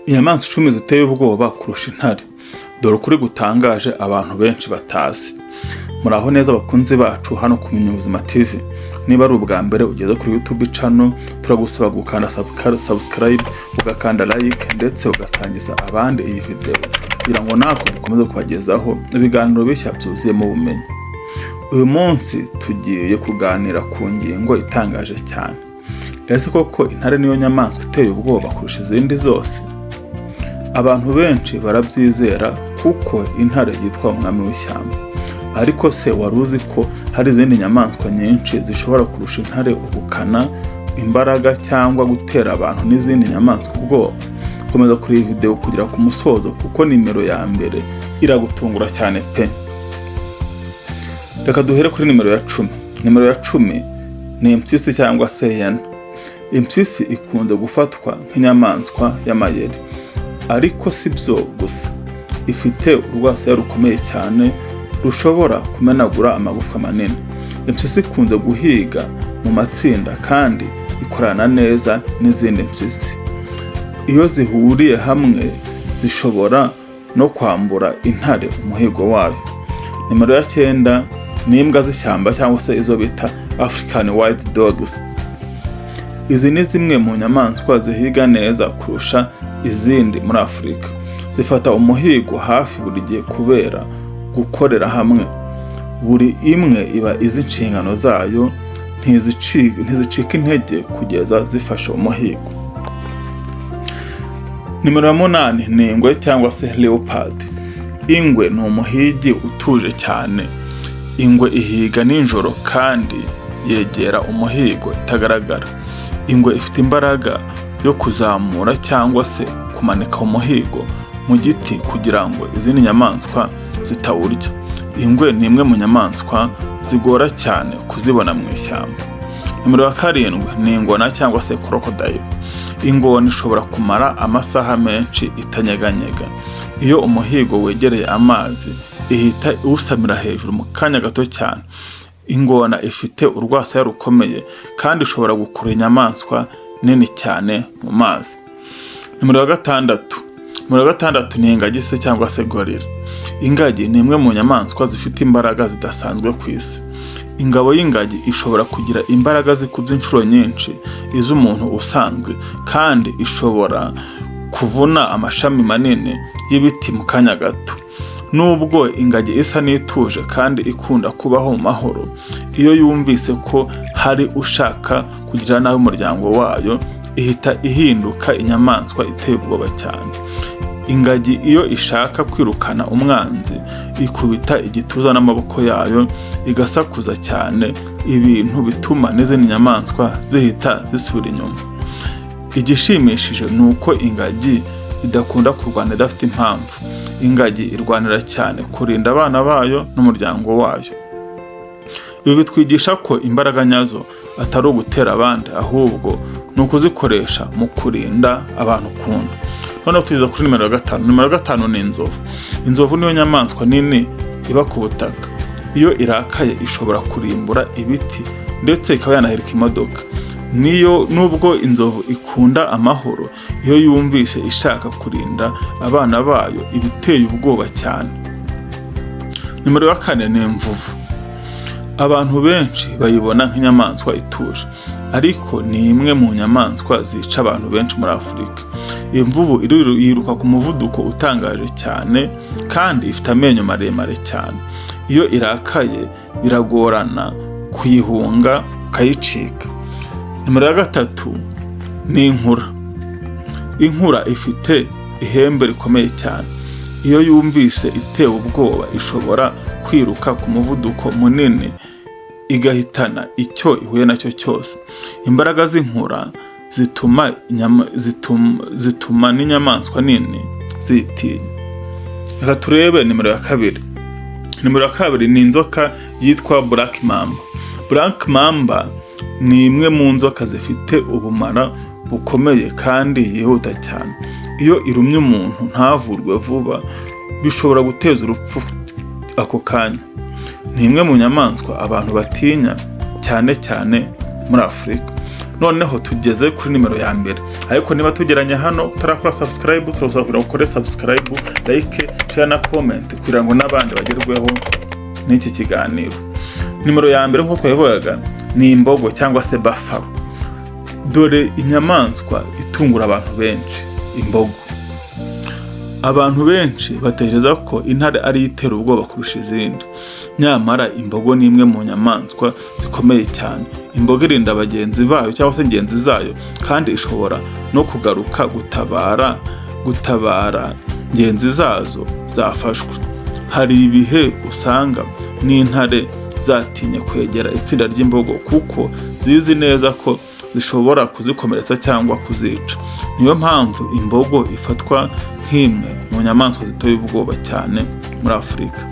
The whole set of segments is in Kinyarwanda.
Inyamaswa 10 ziteye ubwoba kurusha intare. Dore ukuri gutangaje abantu benshi batazi. Muraho neza bakunzi bacu hano ku Munyabuzima TV. Niba ari ubwa mbere ugeze kuri YouTube channel, turagusaba gukanda subscribe, ugakanda like, ndetse ugasangiza abandi iyi video kugira ngo natwe dukomeze kubagezaho ibiganiro bishya byuzuyemo ubumenyi. Uyu munsi tugiye kuganira ku ngingo itangaje cyane. Ese koko intare niyo nyamaswa iteye ubwoba kurusha izindi zose? Abantu benshi barabyizera kuko intare yitwa umwami w'ishyamba. Ariko se wari uzi ko hari izindi nyamaswa nyinshi zishobora kurusha intare ubukana, imbaraga cyangwa gutera abantu n'izindi nyamaswa ubwoba? Komeza kureba iyi video kugera ku musozo, kuko nimero ya mbere iragutungura cyane pe. Reka duhere kuri nimero ya 10. Nimero ya 10 ni impyisi cyangwa se hyena. Impyisi ikunze gufatwa nk'inyamaswa y'amayeri, ariko si byo gusa. Ifite urwasaya rukomeye cyane rushobora kumenagura amagufwa manini. Impyisi ikunze guhiga mu matsinda kandi ikorana neza n'izindi mpyisi. Iyo zihuriye hamwe zishobora no kwambura intare umuhigo wayo. Nimero ya 9 ni imbwa z'ishyamba cyangwa se izo bita African Wild Dogs. Izi ni zimwe mu nyamaswa zihiga neza kurusha izindi muri Afurika. Zifata umuhigo hafi buri gihe kubera gukorera hamwe. Buri imwe iba izi inshingano zayo, ntizicika intege kugeza zifashe umuhigo. Nimero ya 8 ni ingwe cyangwa se leopard. Ingwe ni umuhigi utuje cyane. Ingwe ihiga nijoro kandi yegera umuhigo itagaragara. Ingwe ifite imbaraga yo kuzamura cyangwa se kumanika umuhigo mu giti kugira ngo izindi nyamaswa zitawurya. Ingwe ni imwe mu nyamaswa zigora cyane kuzibona mu ishyamba. Nimero ya 7 ni ingona cyangwa se crocodile. Ingona ishobora kumara amasaha menshi itanyeganyega. Iyo umuhigo wegereye amazi, ihita iwusamira hejuru mu kanya gato cyane. Ingona ifite urwasaya rukomeye kandi ishobora gukurura inyamaswa nini cyane mu mazi. Nimero ya 6. Nimero ya 6 ni ingagi se cyangwa se gorilla. Ingagi ni imwe mu nyamaswa zifite imbaraga zidasanzwe ku isi. Ingabo y'ingagi ishobora kugira imbaraga zikubye inshuro nyinshi iz'umuntu usanzwe, kandi ishobora kuvuna amashami manini y'ibiti mu kanya gato. Nubwo ingagi isa n'ituje kandi ikunda kubaho mu mahoro, iyo yumvise ko hari ushaka kugirira nabi umuryango wayo, ihita ihinduka inyamaswa iteye ubwoba cyane. Ingagi iyo ishaka kwirukana umwanzi, ikubita igituza n'amaboko yayo, igasakuza cyane, ibintu bituma n'izindi nyamaswa zihita zisubira inyuma. Igishimishije ni uko ingagi idakunda kurwana idafite impamvu. Ingagi irwanira cyane kurinda abana bayo n'umuryango wayo. Ibi bitwigisha ko imbaraga nyazo atari ugutera abandi, ahubwo ni ukuzikoresha mu kurinda abantu ukunda. Noneho tugeze kuri nimero ya 5. Nimero ya 5 ni inzovu. Inzovu niyo nyamaswa nini iba ku butaka. Iyo irakaye ishobora kurimbura ibiti ndetse ikaba yanahirika imodoka. Niyo nubwo inzovu ikunda amahoro, iyo yumvise ishaka kurinda abana bayo iba iteye ubwoba cyane. Nimero ya 4 ni imvubu. Abantu benshi bayibona nk'inyamaswa ituje, ariko ni imwe mu nyamaswa zica abantu benshi muri Afurika. Imvubu yiruka ku muvuduko utangaje cyane kandi ifite amenyo maremare cyane. Iyo irakaye biragorana kuyihunga ukayicika. Nimero ya 3 ni inkura. Inkura ifite ihembe rikomeye cyane. Iyo yumvise itewe ubwoba, ishobora kwiruka ku muvuduko munini igahitana icyo ihuye nacyo cyose. Imbaraga z'inkura zituma n'inyamaswa nini ziyitinya. Reka turebe nimero ya 2. Nimero ya 2 ni inzoka yitwa Black Mamba. Black Mamba ni imwe mu nzoka zifite ubumara bukomeye kandi yihuta cyane. Iyo irumye umuntu ntavurwe vuba, bishobora guteza urupfu ako kanya. Ni imwe mu nyamaswa abantu batinya cyane cyane muri Afurika. Noneho tugeze kuri nimero ya mbere, ariko niba tugeranye hano utarakora subscribe, turasaba kugira ngo ukore subscribe, like, share na comment kugira ngo n'abandi bagerweho n'iki kiganiro. Nimero ya mbere, nk'uko twabivugaga, ni imbogo cyangwa se buffalo. Dore inyamaswa itungura abantu benshi, imbogo. Abantu benshi batekereza ko intare ari itera ubwoba kurusha izindi, nyamara imbogo ni imwe mu nyamaswa zikomeye cyane. Imbogo irinda bagenzi bayo cyangwa se ingenzi zayo, kandi ishobora no kugaruka gutabara ngenzi zazo zafashwe. Hari ibihe usanga n'intare zatinye kwegera itsinda ry'imbogo kuko zizi neza ko zishobora kuzikomeretsa cyangwa kuzica. Niyo mpamvu imbogo ifatwa nk'imwe mu nyamaswa ziteye ubwoba cyane muri Afurika.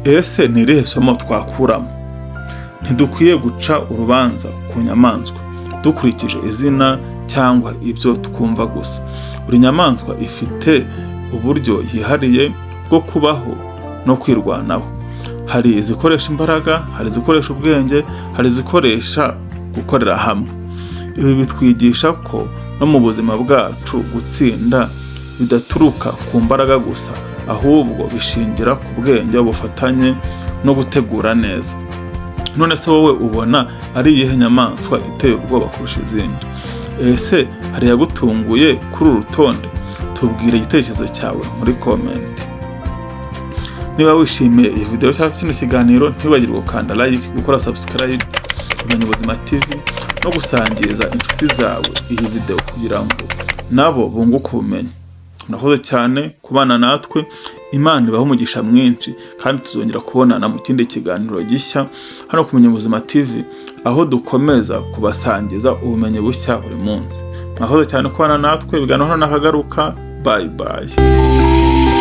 Ese ni irihe somo twakuramo? Ntidukwiye guca urubanza ku nyamaswa dukurikije izina cyangwa ibyo twumva gusa. Buri nyamaswa ifite uburyo yihariye bwo kubaho no kwirwanaho. Hari izikoresha imbaraga, hari izikoresha ubwenge, hari izikoresha gukorera hamwe. Ibi bitwigisha ko no mu buzima bwacu gutsinda bidaturuka ku mbaraga gusa, ahubwo bishingira ku bwenge, ubufatanye no gutegura neza. None se wowe ubona ari iyihe nyamaswa iteye ubwoba kurusha izindi? Ese hari iyagutunguye kuri uru rutonde? Tubwire igitekerezo cyawe muri comment. Niba wishimiye iyi video cyangwa kino kiganiro, ntiwibagirwe gukanda like, gukora subscribe Kumenya Ubuzima TV no gusangiza inshuti zawe iyi video kugira ngo nabo bunguke ubumenyi. Murakoze cyane kubana natwe. Imana ibahe umugisha mwinshi, kandi tuzongera kubonana mu kindi kiganiro gishya hano Kumenya Ubuzima TV, aho dukomeza kubasangiza ubumenyi bushya buri munsi. Mwakoze cyane kubana natwe. Ibiganiro hano nakagaruka. Bye bye.